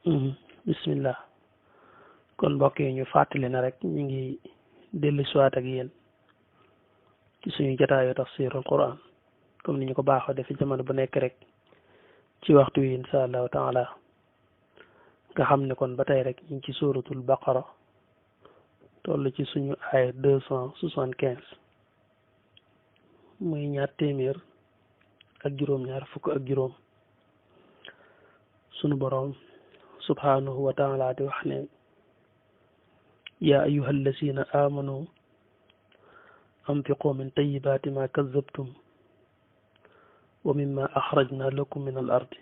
bismillah kon mbokk yi ñu fàttali na rek ñu ngi dellu siwaat ak yéen ci suñu jotaayu tafsirul quran comme ni ñu ko baaxoo defi jamono bu nekk rek ci waxtu wi insha allahu taala nga xam ne kon ba tey rek ñu ngi ci suratul baqara toll ci suñu aaya 275 muy ñaar téeméer ak juróom-ñaar fukk ak juróom sunu boroom subhanahu wa taala di wax ne yaa ayyuha allazina amanu anfiqu min tayyibati ma kazzabtum wa mimma akhrajna lakum min al ardi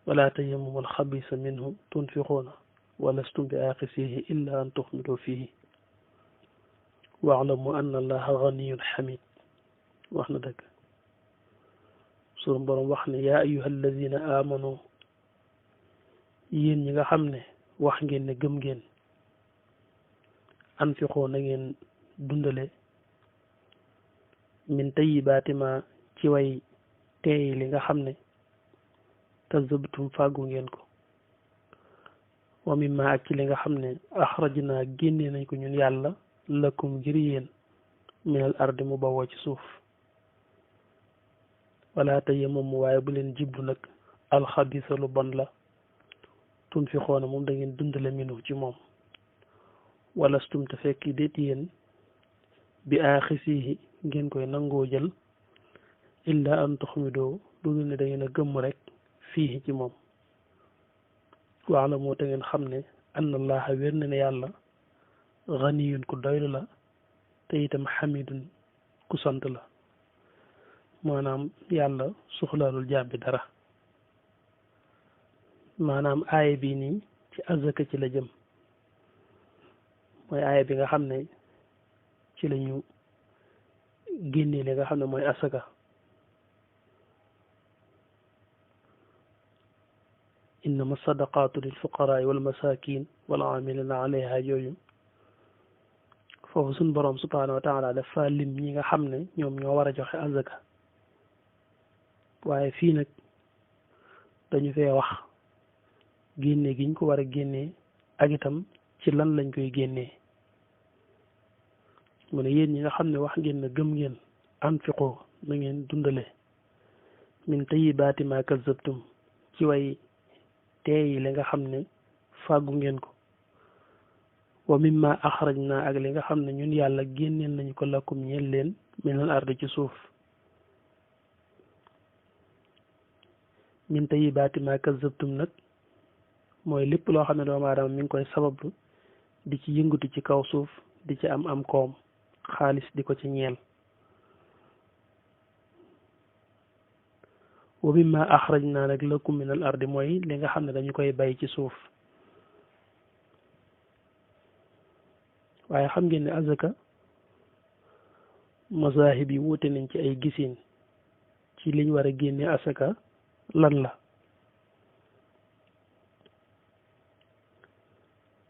wala tayammamu alxabisa minhu tunfiquuna wa lastum bi aaxisihi illa an tuxmidu fihi waalamu anna allaha ganiyun xamid wax na dëgg sunu boroom wax ne yaa ayyuha allazina amanu yéen ñi nga xam ne wax ngeen ne gëm ngeen anfiqoo na ngeen dundale min tayyibaati ma ci way teey li nga xam ne kazabtum fàggu ngeen ko wa mimma ak ci li nga xam ne axrajna génnee nañ ko ñun yàlla lakum ngir yéen minal ardi mu bawoo ci suuf wala tayammamu waaye bu leen jiblu nag alxabisa lu bon la tunfiqoona moom da ngeen dundale minu ci moom walastum te fekk déet yéen bi aaxisihi ngeen koy nangoo jël illa an tuxmidoo lu ne da ngeen a gëmm rek fii ci moom waala moo te ngeen xam ne anna allaha wér na ne yàlla ganiyun ku doylu la te itam xamidun ku sant la maanaam yàlla soxlaalul jaam bi dara maanaam aaya bi nii ci azaka ci la jëm mooy aaya bi nga xam ne ci la ñu génnee li nga xam ne mooy asaka innama sadaqaatu lil fuqaraai wal masakin wal amilina alayha yooyu foofu suñ boroom subhanahu wa taala dafa lim ñi nga xam ne ñoom ñoo war a joxe azaka waaye fii nag dañu fee wax génne giñ ko war a génnee ak itam ci lan lañ koy génnee mu ne yéen ñi nga xam ne wax ngeen ne gëm ngeen anfiqoo na ngeen dundale min tayyibaati ma kazzabtum ci way teey li nga xam ne fàggu ngeen ko wa mimma axrajna ak li nga xam ne ñun yàlla génneel nañu ko lakum ñeel leen minal ardi ci suuf min tayyibaati ma kazzabtum nag mooy lépp loo xam ne doomu aadama mi ngi koy sabablu di ci yëngatu ci kaw suuf di ci am koom xaalis di ko ci ñeel wa mimma axrajna nag lakum min al ardi mooy li nga xam ne dañu koy bay ci suuf waaye xam ngeen ne azaka mazahib yi wuute nañ ci ay gisin ci liñ war a génne asaka lan la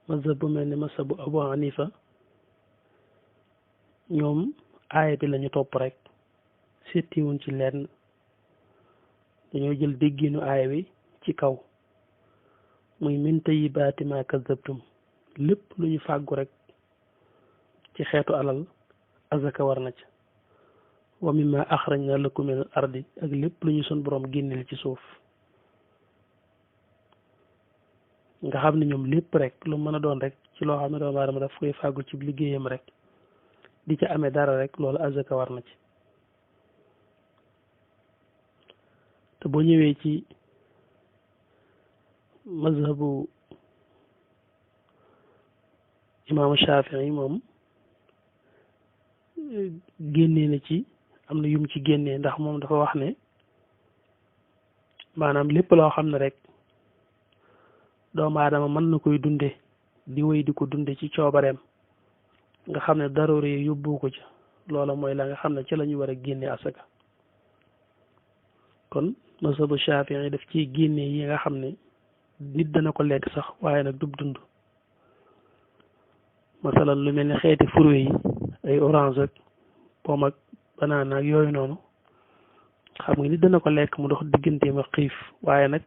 mazhab bu mel ni mazhabu Abu Hanifa ñoom aaya bi lañu topp rek settiwuñ ci lenn dañoo jël dégginu aaya bi ci kaw muy min tayyibaati ma kazzabtum lépp lu ñu fàggu rek ci xeetu alal azaka war na ca wa mimma axrajna lakum min al ardi ak lépp lu ñu sun borom génneel ci suuf nga xam ne ñoom lépp rek lu mën a doon rek ci loo xam ne doomu aadama daf koy fàggu ci liggéeyam rek di ca amee dara rek loolu azaka war na ci te boo ñëwee ci mazhabu imaamu Shafii moom génnee na ci am na yum ci génnee ndax moom dafa wax ne maanaam lépp loo xam ne rek doomu aadama mën na koy dunde di wéy di ko dunde ci coobareem nga xam ne daroori yóbbu ko ci loola mooy la nga xam ne ci la ñu war a génne asaka kon mazhabu Shafii daf ciy génne yi nga xam ne nit dana ko lekk sax waaye nag dub dund masalan lu mel ni xeeti fruits yi ay orange ak pomme ak banana ak yooyu noonu xam nga nit dana ko lekk mu dox digganteem ak xiif waaye nag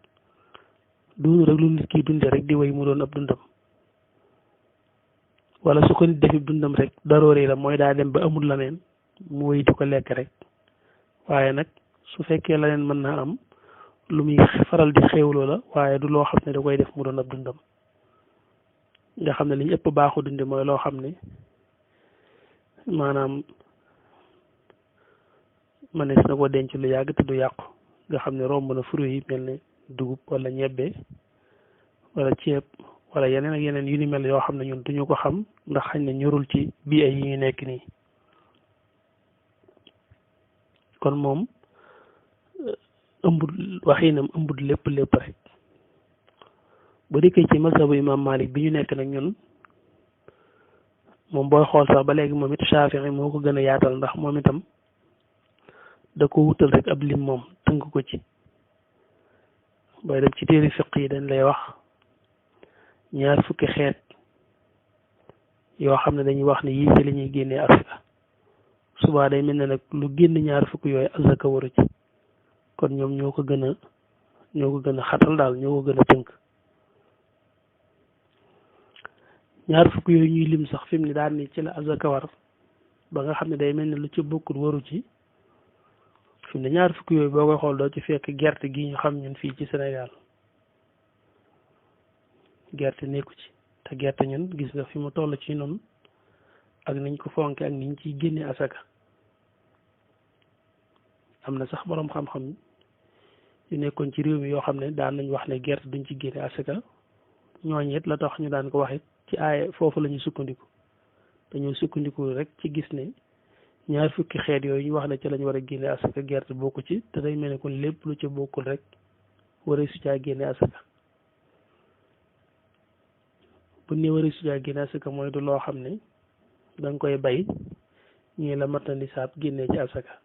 duunu rek lu nit ki dunde rek di way mu doon ab dundam wala su ko nit defi dundam rek daroori la mooy daa dem ba amul leneen mu wéy di ko lekk rek waaye nag su fekkee leneen mën naa am lu muy faral di xéewloo la waaye du loo xam ne da koy def mu doon ab dundam nga xam ne li ñu ëpp baaxu dunde mooy loo xam ne maanaam mënees na ko denc lu yàgg te du yàqu nga xam ne romb na fruit yi mel ne dugub wala ñebbe wala ceeb wala yeneen ak yeneen yu ni mel yoo xam ne ñun duñu ko xam ndax xañ na ñorul ci bii ay yi ñu nekk nii kon moom ëmbul waxinam ëmbul lépp rek bu dikkee ci mazhabu imam Malik bi ñu nekk nag ñun moom booy xool sax ba léegi moom it Shaafi'i moo ko gën a yaatal ndax moom itam da ko wutal rek ab lim moom tënk ko ci booy dem ci téere fiq yi dañ lay wax 20 xeet yoo xam ne dañuy wax ne yii ci la ñuy génnee asaka subaa day mel ne nag lu génn 20 yooyu asaka waru ci kon ñoom ñoo ko gën a xatal daal ñoo ko gën a tënk 20 yooyu ñuy lim sax fi mu ne daal ni ci la asaka war ba nga xam ne day mel ne lu ci bokkul waru ci fi mu ne 20 yooyu boo koy xool doo ci fekk gerte gi ñu xam ñun fii ci Sénégal gerte nekku ci te gerte ñun gis nga fi mu toll ci noonu ak niñ ko fonke ak niñ ciy génne asaka am na sax boroom xam-xam yu nekkoon ci réew mi yoo xam ne daan nañ wax ne gerte duñ ci génne asaka ñooñu it la tax ñu daan ko wax it ci aaye foofu la ñu sukkandiku dañoo sukkandiku rek ci gis ne 20 xeet yooyu ñu wax ne ci lañ war a génne asaka gerte bokku ci te day mel ne kon lépp lu ci bokkul rek waree su caa génne asaka bu ne waree su caa génne asaka mooy du loo xam ne danga koy bay ñii la mat na nisaab génnee ci asaka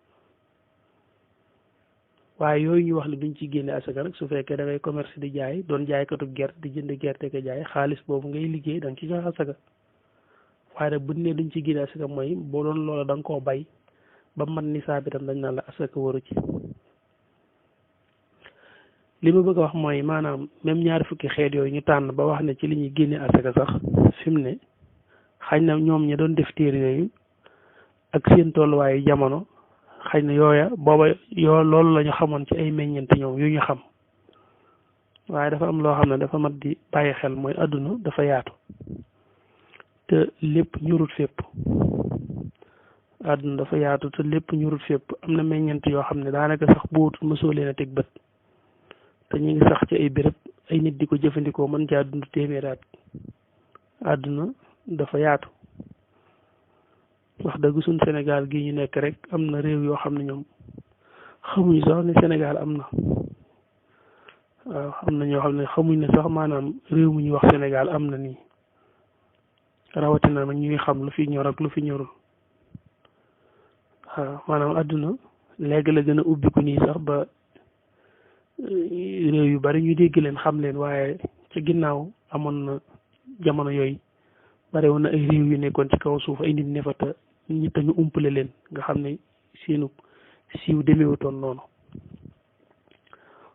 waaye yooyu ñu wax ne duñ ci génne asaka nag su fekkee da ngay commerce di jaay doon jaaykatub gerte di jënd gerte ko jaay xaalis boobu ngay liggéey da nga ci jox asaka waaye nag buñ ne duñ ci génne asaka mooy boo doon loola da nga koo bay ba mat nisaab itam dañ naan la asaka waru ci li ma bëgg a wax mooy maanaam même 20 xeet yooyu ñu tànn ba wax ne ci li ñuy génne asaka sax fi mu ne xañ na ñoom ña doon def téere yooyu ak seen tolluwaayu jamono xëy na yooya booba loolu la ñu xamoon ci ay meññeent ñoom yu ñu xam waaye dafa am loo xam ne dafa mat di bàyyi xel mooy àdduna dafa yaatu te lépp ñurut fépp àdduna dafa yaatu te lépp ñurut fépp am na meññeent yoo xam ne daanaka sax buutul mësoo leen a teg bët te ñu ngi sax ci ay béréb ay nit di ko jëfandikoo mën caa dund téeméeraat àdduna dafa yaatu wax dëgg suñ Sénégal gi ñu nekk rek am na réew yoo xam ne ñoom xamuñ sax ne Sénégal am na waaw am na ñoo xam ne xamuñ ne sax maanaam réew mu ñuy wax Sénégal am na nii rawatina nag ñuy xam lu fi ñor ak lu fi ñorul waaw maanaam àdduna léegi la gën a ubbiku nii sax ba réew yu bari ñu dégg leen xam leen waaye ci ginnaaw amoon na jamono yooyu bare woon na ay réew yu nekkoon ci kaw suuf ay nit ne fa te ñi ñu umpale leen nga xam ne seenu siiw demeewutoon noonu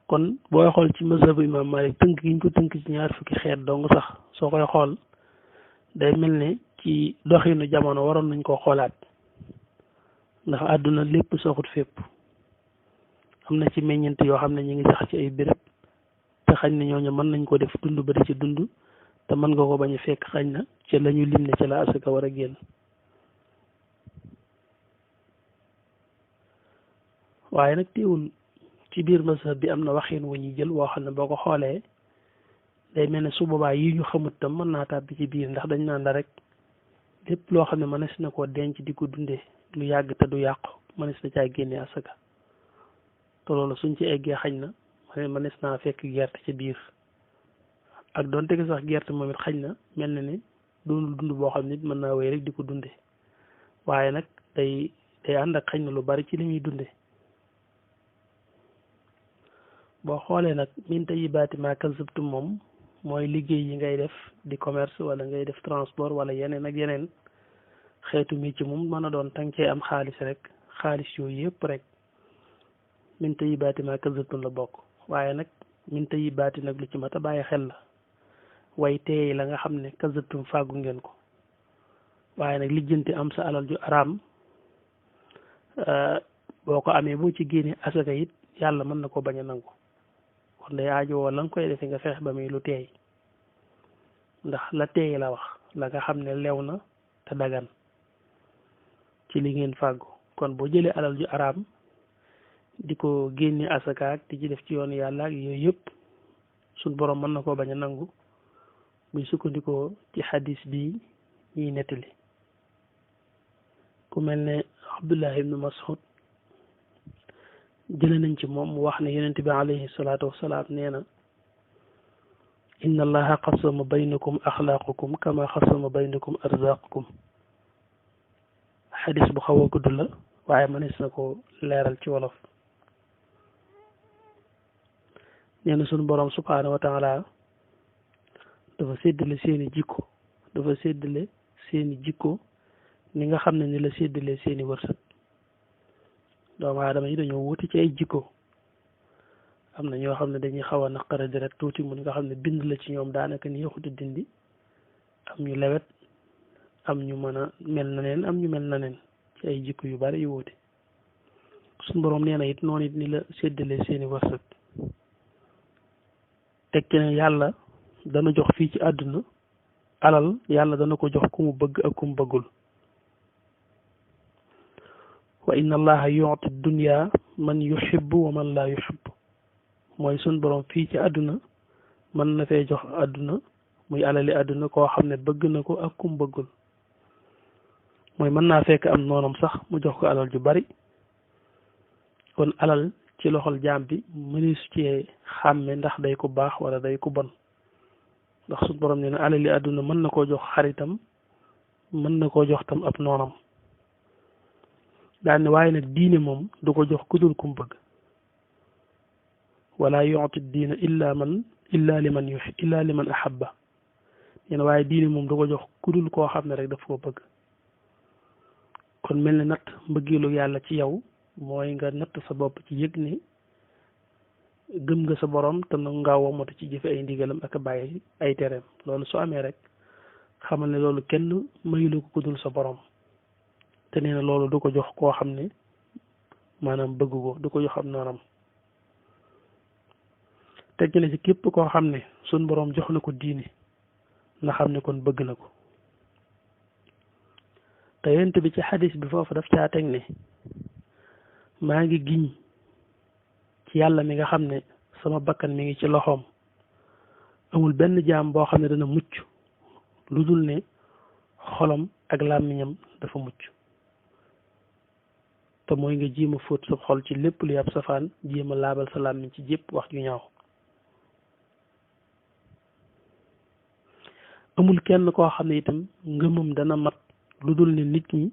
kon booy xool ci mazhabu imam Malik tënk gi ñu ko tënk ci 20 xeet dong sax soo koy xool day mel ne ci doxinu jamono waroon nañ koo xoolaat ndax àdduna lépp saxut fépp am na ci meññeent yoo xam ne ñu ngi sax ci ay béréb te xañ na ñooñu mën nañ ko def dund ba di ci dund te mën nga ko bañ a fekk xañ na ci la ñu lim ne ci la asaka war a génn waaye nag teewul ci biir mazhab bi am na waxin wu ñuy jël woo xam ne boo ko xoolee day mel ne su boobaa yi ñu xamut tam mën naa tàbbi ci biir ndax dañ naan la rek lépp loo xam ne mënees na koo denc di ko dundee lu yàgg te du yàqu mënees na caa génne asaka te loolu suñ ci eggee xañ na mënees naa fekk gerte ci biir ak doonte gi sax gerte moom it xañ na mel na ne doonul dund boo xam ne nit mën naa wéy rek di ko dunde waaye nag day ànd ak xañ na lu bari ci li muy dunde boo xoolee nag min tayyibaati maa kasabtum moom mooy liggéey yi ngay def di commerce wala ngay def transport wala yeneen ak yeneen xeetu métier moom mën a doon tàng cee am xaalis rek xaalis yooyu yëpp rek min tayyibaati maa kasabtum la bokk waaye nag min tayyibaati nag lu ci mat a bàyyi xel la way teey la nga xam ne kasabtum fàggu ngeen ko waaye nag lijjanti am sa alal ju araam boo ko amee boo ci génnee asaka it yàlla mën na ko bañ a nangu kon day aajowoo la nga koy defee nga feex ba muy lu teey ndax la teey la wax la nga xam ne lew na te dagan ci li ngeen fàggu kon boo jëlee alal ju araam di ko génne asaka ak di ci def ci yoon yàlla ak yooyu yëpp suñ borom mën na koo bañ a nangu muy sukkandikoo ci xadis bi ñuy nettali ku mel ne Abdullah ibnu Mas'ud jële nañ ci moom mu wax ne yonent bi alayhi salaatu wasalaam nee na inna allaha qasama baynakum axlaaqakum kama qasama baynakum arzaqakum xadis bu xaw a gudd la waaye mënees na ko leeral ci wolof nee na suñu borom subhaanahu wa taala dafa séddale seeni jikko ni nga xam ne ni la séddale seeni wërsëg doomu aadama yi dañoo wuti ci ay jikko am na ñoo xam ne dañuy xaw a naqara deret tuuti mun nga xam ne bind la ci ñoom daanaka ni yaxutu dindi am ñu lewet am ñu mën a mel na neen am ñu mel na neen ci ay jikko yu bari yu wuute suñu borom nee na it noonu it ni la séddale seeni wërsëg teg ci ne yàlla dana jox fii ci àdduna alal yàlla dana ko jox ku mu bëgg ak ku mu bëggul wa inna allaha yu'ti dunya man yuhibbu wa man la yuhibbu mooy sun borom fii ci àdduna mën na fee jox àdduna muy alali àdduna koo xam ne bëgg na ko ak ku mu bëggul mooy mën naa fekk am noonam sax mu jox ko alal ju bari kon alal ci loxol jaam bi mëneesu cee xàmme ndax day ku baax wala day ku bon ndax suñu borom nee na alali àdduna mën na koo jox xaritam mën na koo jox tam ab noonam daal ne waaye nag diine moom du ko jox ku dul kum bëgg wala yu'ti diina illa liman ahabba nee na waaye diine moom du ko jox ku dul koo xam ne rek daf koo bëgg kon mel ne natt mbëggeelu yàlla ci yow mooy nga natt sa bopp ci yëg ne gëm nga sa borom te nag nga womatu ci jëfe ay ndigalam ak bàyyi ay tereem loolu su amee rek xamal ne loolu kenn mayulu ko ku dul sa borom te nee na loolu du ko jox koo xam ne maanaam bëgg ko du ko jox am noonam teg na ci képp koo xam ne suñ borom jox na ko diine na xam ne kon bëgg na ko te yent bi ci xadis bi foofu daf caa teg ne maa ngi giñ ci yàlla mi nga xam ne sama bakkan mi ngi ci loxoom amul benn jaam boo xam ne dana mucc lu dul ne xolam ak làmmiñam dafa mucc te mooy nga jéem a fóot sa xol ci lépp lu yàpp safaan jéem a laabal sa làmmiñ ci jépp wax ju ñaaw amul kenn koo xam ne itam ngëmam dana mat lu dul ne nit ñi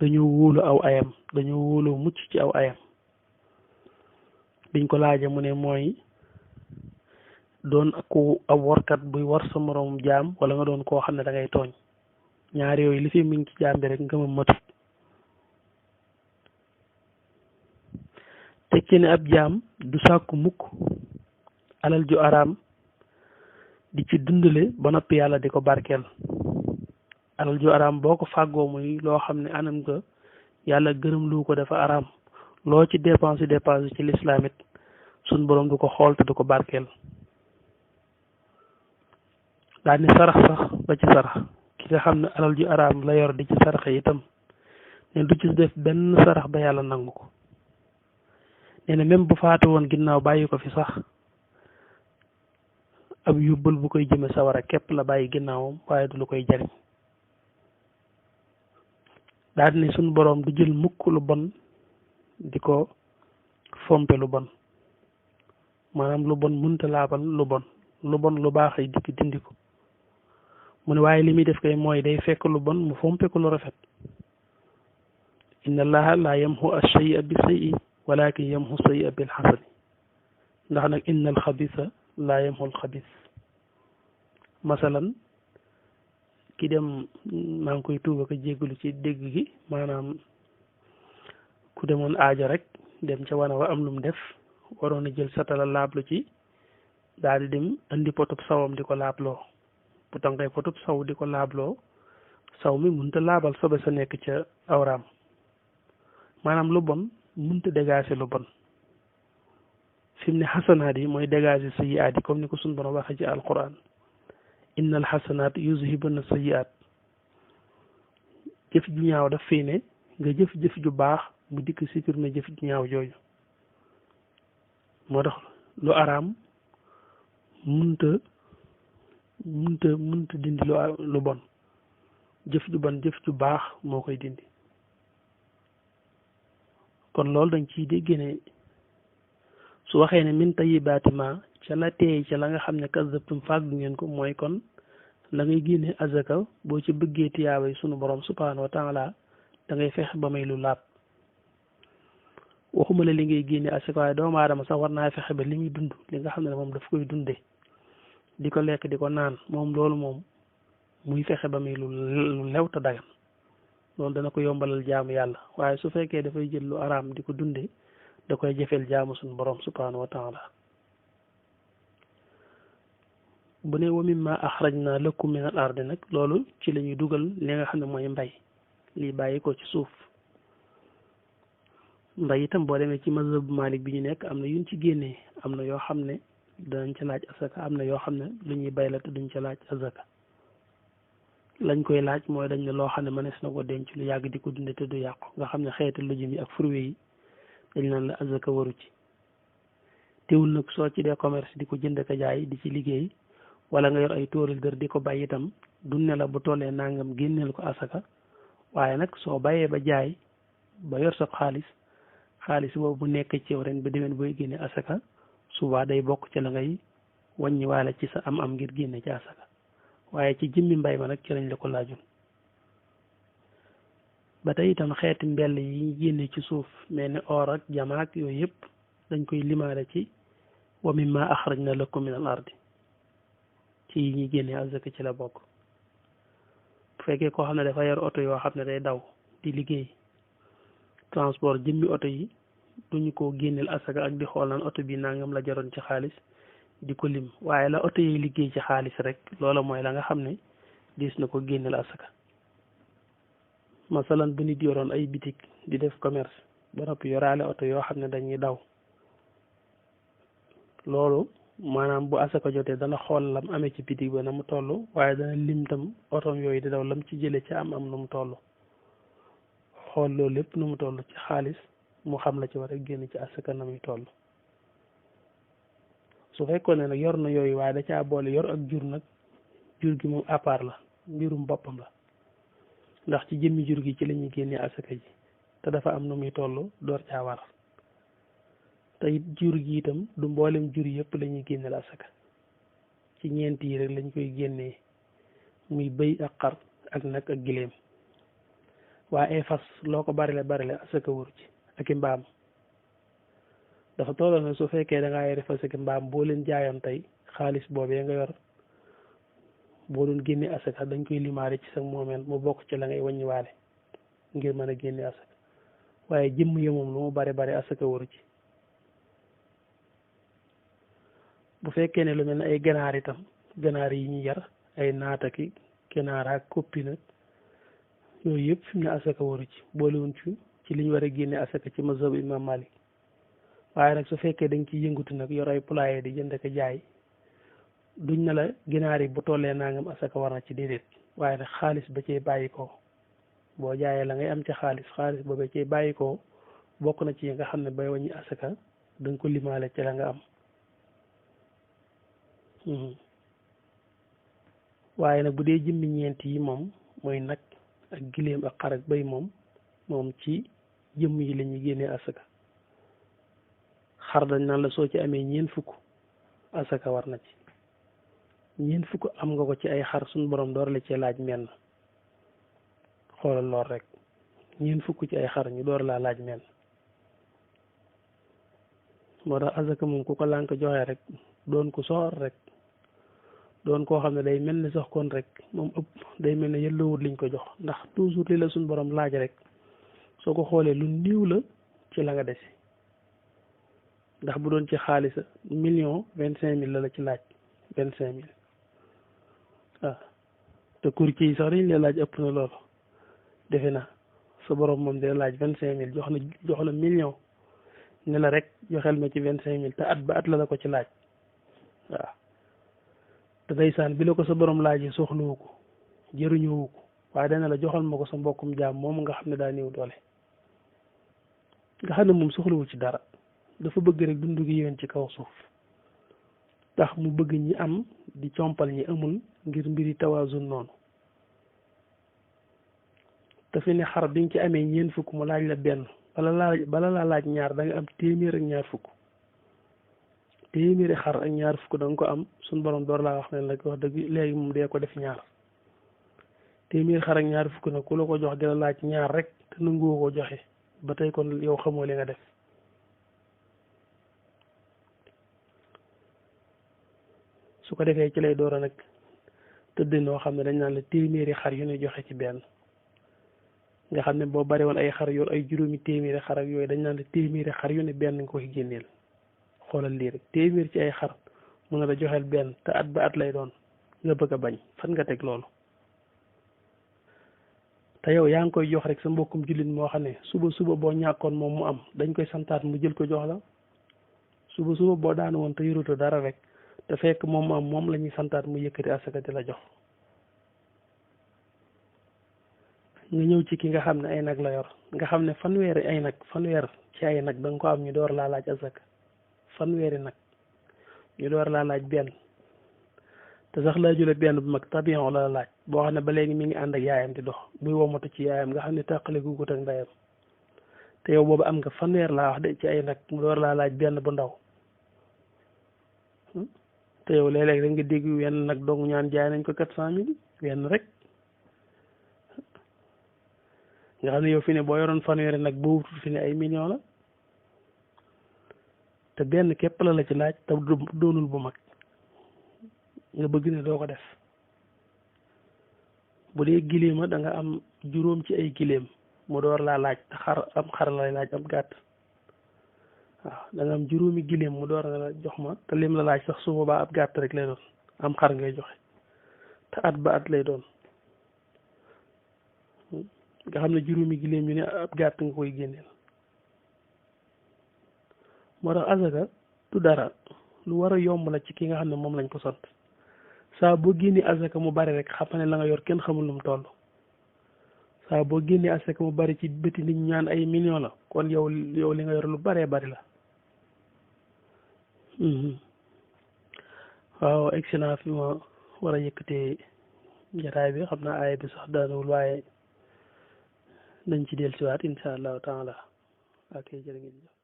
dañoo wóolu aw ayam dañoo wóoloo mucc ci aw ayam biñ ko laaje mu ne mooy doon ku ab warkat buy war sa moroom jaam wala nga doon koo xam ne da ngay tooñ ñaar yooyu li fi mi ngi ci jaam bi rek ngëmam matut tekki ne ab jaam du sàkku mukk alal ju araam di ci dundale ba noppi yàlla di ko barkeel alal ju araam boo ko fàggoo muy loo xam ne anam nga yàlla gërëm lu ko dafa araam loo ci dépensé ci lislaam it suñ borom du ko xool te du ko barkeel daal ni sarax sax ba ci sarax ki nga xam ne alal ju araam la yor di ci sarax itam ne du ci def benn sarax ba yàlla nangu ko nee na même bu faatu woon ginnaaw bàyyi ko fi sax ab yóbbal bu koy jëme sawara képp la bàyyi ginnaawam waaye du lu koy jariñ daal ni suñ boroom du jël mukk lu bon di ko fompe lu bon maanaam lu bon munta laabal lu bon lu baax ay dikk dindi ko mu ne waaye li muy def kay mooy day fekk lu bon mu fompe ko lu rafet inna allaha la yamhu ash-shay'a bi sayyi walakin yamhu sayyi'a bil hasani ndax nag inna al xabisa la yamhu al xabis masalan ki dem maa ngi koy tuuba ko jéggalu ci dégg gi maanaam ku demoon aajo rek dem ca wana wa am lu mu def waroon a jël satala laablu ci daal di dem andi potub sawam di ko laabloo bu tànkee potub saw di ko laabloo saw mi mënta laabal sobe sa nekk ca awraam maanaam lu bon mënta dégager lu bon fi mu ne xasanaat yi mooy dégager sayyiaat yi comme ni ko suñu borom waxee ci alquran innal xasanaat yuzhibuna sayyiaat jëf ju ñaaw daf fii ne nga jëf-jëf ju baax mu dikk supprimer jëf ju ñaaw jooju moo tax lu araam munta dindi lu bon jëf ju bon jëf ju baax moo koy dindi kon loolu dañ ciy dégg ne su waxee ne min tayyibaati ma ca la teey ca la nga xam ne kazzabtum fàggu ngeen ko mooy kon la ngay génne azaka boo ci bëggee tiyaabay sunu borom subhanahu wa taala da ngay fexe ba may lu laab waxuma la li ngay génne azaka waaye doomu aadama sax war naa fexe ba li muy dund li nga xam ne moom daf koy dunde di ko lekk di ko naan moom loolu moom muy fexe ba muy lu lew te dagan loolu dana ko yombalal jaamu yàlla waaye su fekkee dafay jël lu araam di ko dunde da koy jëfeel jaamu suñu borom subhanahu wa taala bu ne wa mimma axrajna lakum min al ardi nag loolu ci la ñuy dugal li nga xam ne mooy mbay lii bàyyi ko ci suuf mbay itam boo demee ci mazhab Malik bi ñu nekk am na yuñ ci génnee am na yoo xam ne danañ ca laaj asaka am na yoo xam ne lu ñuy bay la te duñ ca laaj asaka lañ koy laaj mooy dañ ne loo xam ne mënees na ko denc lu yàgg di ko dunde te du yàqu nga xam ne xeeti lujum yi ak fruits yi dañ naan la asaka waru ci teewul nag soo ci dee commerce di ko jënd ka jaay di ci liggéey wala nga yor ay tooli dër di ko bay itam dunne la bu tollee nangam génneel ko asaka waaye nag soo bayee ba jaay ba yor sa xaalis boobu bu nekk ci yow ren ba déwén booy génne asaka suba day bokk ci la ngay wàññi waale ci sa am ngir génne ci asaka waaye ci jëmmi mbay ma nag ci lañ la ko laajul ba tey itam xeeti mbell yi génne ci suuf mel ni or ak jamaak yooyu yëpp dañ koy limaale ci wa mimma axrajna lakum min al ardi ci yi ñuy génne asaka ci la bokk bu fekkee koo xam ne dafa yor oto yoo xam ne day daw di liggéey transport jëmmi oto yi duñu ko génneel asaka ak di xool naan oto bi nangam la jaroon ci xaalis di ko lim waaye la oto yi liggéey ci xaalis rek loola mooy la nga xam ne diis na ko génneel asaka masalan bu nit yoroon ay bitik di def commerce ba noppi yoraale oto yoo xam ne dañuy daw loolu maanaam bu asaka jotee dana xool lam amee ci bitik ba na mu toll waaye dana lim tam otom yooyu di daw lam ci jële ci am nu mu toll xool loolu lépp nu mu toll ci xaalis mu xam la ci war a génn ci asaka na muy toll su fekkoon ne nag yor na yooyu waaye da caa boole yor ak jur nag jur gi moom à part la mbirum boppam la ndax ci jëmmi jur gi ci la ñuy génnee asaka ji te dafa am nu muy toll door caa war te it jur gi itam du mboolem jur yëpp la ñuy génneel asaka ci ñeent yi rek lañ koy génnee muy bëy ak xar ak nag ak gileem waaye fas loo ko barile asaka waru ci ak i mbaam dafa tolloo ne su fekkee da ngaa yore fas ak i mbaam boo leen jaayoon tey xaalis boobee nga yor boo doon génne asaka dañ koy limaale ci sa moomeel mu bokk ci la ngay wàññiwaale ngir mën a génne asaka waaye jëmm ya moom lu mu bari asaka waru ci bu fekkee ne lu mel ne ay ganaar itam ganaar yi ñu yar ay naataki ganaar ak koppi nag yooyu yëpp fi mu ne asaka waru ci boolewuñ ci li ñu war a génne asaka ci mazhab imam Malik waaye nag su fekkee dañ ciy yëngutu nag yor ay poulailler di jënd ko jaay duñ ne la ginaar yi bu tollee nangam asaka war na ci déedéet waaye nag xaalis ba cee bàyyi ko boo jaayee la ngay am ci xaalis ba ba cee bàyyi ko bokk na ci yi nga xam ne bay wàññi asaka dañ ko limaale ci la nga am waaye nag bu dee jëmmi ñeent yi moom mooy nag ak giléem ak xar ak bay moom ci jëmm yi la ñuy génnee asaka xar dañ naan la soo ci amee ñeent fukk asaka war na ci ñeent fukk am nga ko ci ay xar suñu borom door la cee laaj menn xoolal lool rek ñeent fukk ci ay xar ñu door laa laaj menn moo tax asaka moom ku ko lànk joxe rek doon ko soor rek doon koo xam ne day mel ni sax kon rek moom ëpp day mel ne yëllawut liñ ko jox ndax toujours li la suñu borom laaj rek soo ko xoolee lu néew la ci la nga dese ndax bu doon ci xaalis 1,25 million la ci laaj 25 000 waaw te courtier yi sax dañ lay laaj ëpp na loolu defe na sa borom moom day laaj 25 000 jox la million ne la rek joxel ma ci 25 000 te at ba at la ko ci laaj waaw te ndeysaan bi la ko sa borom laajee soxlawu ko jëriñoowu ko waaye dana la joxal ma ko sa mbokkum jaam moom nga xam ne daa néew doole nga xam ne moom soxlawu ci dara dafa bëgg rek dundu gi yéwén ci kaw suuf tax mu bëgg ñi am di compal ñi amul ngir mbiri tawaasun noonu te fi ne xar bi nga ci amee ñeent fukk mu laaj la benn bala laa laaj ñaar da nga am téeméer ak ñaar fukk téeméeri xar ak ñaar fukk da nga ko am suñ borom door laa wax ne la wax dëgg léegi moom dee ko def ñaar téeméeri xar ak ñaar fukk nag ku la ko jox dina laaj ñaar rek te nanguwoo ko joxe ba tey kon yow xamoo li nga def su ko defee ci lay door a nag tëdd noo xam ne dañ naan la téeméeri xar yu ne joxe ci benn nga xam ne boo bari woon ay xar yor ay juróomi téeméeri xar ak yooyu dañ naan la téeméeri xar yu ne benn nga koy génneel xoolal lii rek téeméer ci ay xar mun na la joxeel benn te at ba at lay doon nga bëgg a bañ fan nga teg loolu te yow yaa ngi koy jox rek sa mbokkum jullit moo xam ne suba boo ñàkkoon moom mu am dañ koy santaat mu jël ko jox la suba boo daanu woon te yoruto dara rek te fekk moom mu am moom la ñuy santaat mu yëkkati asaka di la jox nga ñëw ci ki nga xam ne ay nag la yor nga xam ne fanweer ci ay nag da nga ko am ñu door laa laaj asaka fanweeri nag ñu door laa laaj benn te sax laaju la benn bu mag tabion la laaj boo xam ne ba léegi mi ngi ànd ak yaayam di dox muy womatu ci yaayam nga xam ne tàqale gu ko ak ndeyam te yow boobu am nga fanweer laa wax de ci ay nag mu door laa laaj benn bu ndaw te yow léeg-léeg rek nga dégg wenn nag dong ñaan jaay nañ ko 400 000 wenn rek nga xam ne yow fi ne boo yoroon fanweeri nag boo wutul fi ne ay million la te benn képp la ci laaj te doonul bu mag nga bëgg ne doo ko def bu dee giléema da nga am juróom ci ay giléem mu door laa laaj te xar lay laaj am gàtt waaw da nga am juróomi giléem mu door la jox ma te lim la laaj sax su boobaa ab gàtt rek lay doon am xar ngay joxe te at ba at lay doon nga xam ne juróomi giléem yu ne ab gàtt nga koy génneel moo tax asaka du dara lu war a yomb la ci ki nga xam ne moom lañ ko sant saa boo génnee asaka mu bari rek xam ne la nga yor kenn xamul lu mu toll saa boo génnee asaka mu bari ci bëti nit ñaan ay million la kon yow li nga yor lu baree bari la waaw excellent fi ma war a yëkkatee jataay bi xam naa aaya bi sax daanawul waaye dañ ci dellusiwaat insha allahu taala ok jërë ngeen jëf